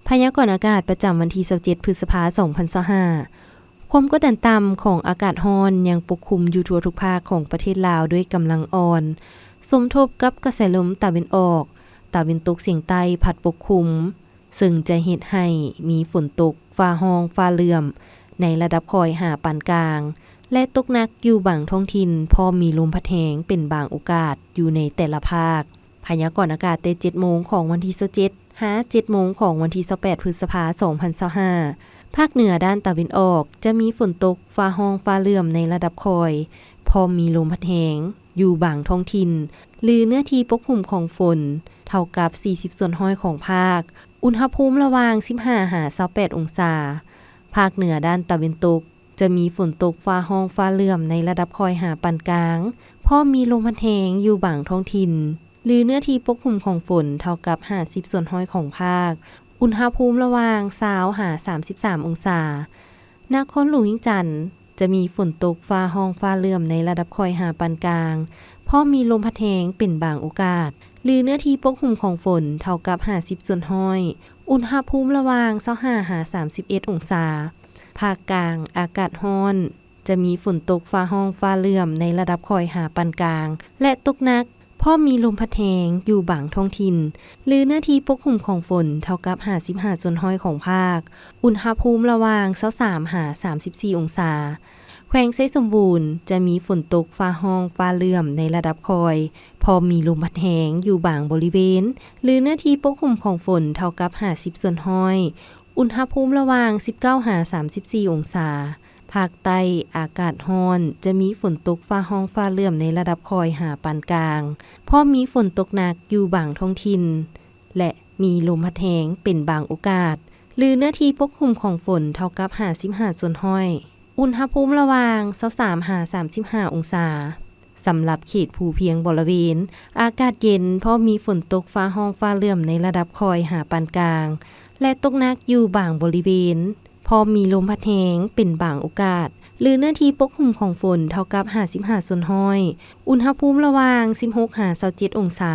ພະຍາກອນອາກາດປະຈຳວັນທີຊາວເຈັດ ພຶດສະພາ ສອງພັນຊາວຫ້າ. ຄວາມກົດດັນຕ່ຳຂອງອາກາດຮ້ອນຍັງປົກຄຸມຢູ່ທົ່ວທຸກພາກຂອງປະເທດລາວດ້ວຍກຳລັງອ່ອນ, ສົມທົບກັບກະແສລົມຕາເວັນອອກ, ຕາເວັນຕົກສຽງໃຕ້ພັດປົກຄຸມ, ເຊິ່ງຈະເຮັດໃຫ້ມີຝົນຕົກຟ້າຮ້ອງຟ້າເຫຼື້ອມໃນລະດັບຄ່ອຍຫາປານກາງ ແລະ ຕົກໜັກຢູ່ບາງທ້ອງຖິ່ນ, ພ້ອມມີລົມພັດແຮງເປັນບາງໂອກາດຢູ່ໃນແຕ່ລະພາກ. ພະຍາກອນອາກາດແຕ່ເຈັດໂມງຂອງວັນທີຊາວເຈັດ ຫາເຈັດໂມງຂອງວັນທີຊາວແປດ ພຶດສະພາ ສອງພັນຊາວຫ້າ. ພາກເໜືອດ້ານຕາເວັນອອກຈະມີຝົນຕົກຟ້າຮ້ອງຟ້າເຫຼື້ອມໃນລະດັບຄ່ອຍ, ພ້ອມມີລົມພັດແຮງຢູ່ບາງທ້ອງຖິ່ນ ຫຼື ເນື້ອທີ່ປົກຄຸມຂອງຝົນເທົ່າກັບສີ່ສິບສ່ວນຮ້ອຍຂອງພາກ, ອຸນຫະພູມລະຫວ່າງສິບຫ້າຫາຊາວແປດອົງສາ. ພາກເໜືອດ້ານຕາເວັນຕົກ ຈະມີຝົນຕົກຟ້າຮ້ອງຟ້າເຫຼື້ອມໃນລະດັບຄ່ອຍຫາປານກາງ, ພ້ອມມີລົມພັດແຮງຢູ່ບາງທ້ອງຖິ່ນ ຫຼື ເນື້ອທີ່ປົກຄຸມຂອງຝົນເທົ່າກັບຫ້າສິບສ່ວນຮ້ອຍຂອງພາກ, ອຸນຫະພູມລະຫວ່າງຊາວຫາສາມສິບສາມອົງສາ. ນະຄອນຫຼວງວຽງຈັນ ຈະມີຝົນຕົກຟ້າຮ້ອງຟ້າເຫຼື້ອມໃນລະດັບຄ່ອຍຫາປານກາງ, ພ້ອມມີລົມພັດແຮງເປັນບາງໂອກາດ ຫຼື ເນື້ອທີ່ປົກຄຸມຂອງຝົນເທົ່າກັບຫ້າສິບສ່ວນຮ້ອຍ, ອຸນຫະພູມລະຫວ່າງຊາວຫ້າຫາສາມສິບເອັດອົງສາ. ພາກກາງອາກາດຮ້ອນ, ຈະມີຝົນຕົກຟ້າຮ້ອງຟ້າເຫຼື້ອມໃນລະດັບຄ່ອຍຫາປານກາງ ແລະ ຕົກໜັກ, ພ້ອມມີລົມພັດແຮງຢູ່ບາງທ້ອງຖິ່ນ ຫຼື ເນື້ອທີ່ປົກຄຸມຂອງຝົນເທົ່າກັບຫ້າສິບຫ້າສ່ວນຮ້ອຍຂອງພາກ, ອຸນຫະພູມລະຫວ່າງຊາວສາມຫາສາມສິບສີ່ອົງສາ. ແຂວງໄຊສົມບູນ ຈະມີຝົນຕົກຟ້າຮ້ອງຟ້າເຫຼື້ອມໃນລະດັບຄ່ອຍ, ພ້ອມມີລົມພັດແຮງຢູ່ບາງບໍລິເວນ ຫຼື ເນື້ອທີ່ປົກຄຸມຂອງຝົນເທົ່າກັບຫ້າສິບສ່ວນຮ້ອຍ, ອຸນຫະພູມລະຫວ່າງສິບເກົ້າຫາສາມສິບສີ່ອົງສາ. ພາກໃຕ້ອາກາດຮ້ອນ, ຈະມີຝົນຕົກຟ້າຮ້ອງຟ້າເຫຼື້ອມໃນລະດັບຄ່ອຍຫາປານກາງ, ພ້ອມມີຝົນຕົກໜັກຢູ່ບາງທ້ອງຖິ່ນ ແລະ ມີລົມພັດແຮງເປັນບາງໂອກາດ ຫຼື ເນື້ອທີ່ປົກຄຸມຂອງຝົນເທົ່າກັບຫ້າສິບຫ້າສ່ວນຮ້ອຍ, ອຸນຫະພູມລະຫວ່າງຊາວສາມຫາສາມສິບຫ້າອົງສາ. ສຳລັບເຂດພູພຽງບໍລະເວນ, ອາກາດເຢັນ, ພ້ອມມີຝົນຕົກຟ້າຮ້ອງຟ້າເຫຼື້ອມໃນລະດັບຄ່ອຍຫາປານກາງ ແລະ ຕົກໜັກຢູ່ບາງບໍລິເວນ, ພ້ອມມີລົມພັດແຮງເປັນບາງໂອກາດ ຫຼື ເນື້ອທີ່ປົກຄຸມຂອງຝົນເທົ່າກັບຫ້າສິບຫ້າສ່ວນຮ້ອຍ, ອຸນຫະພູມລະຫວ່າງສິບຫົກຫາຊາວເຈັດອົງສາ.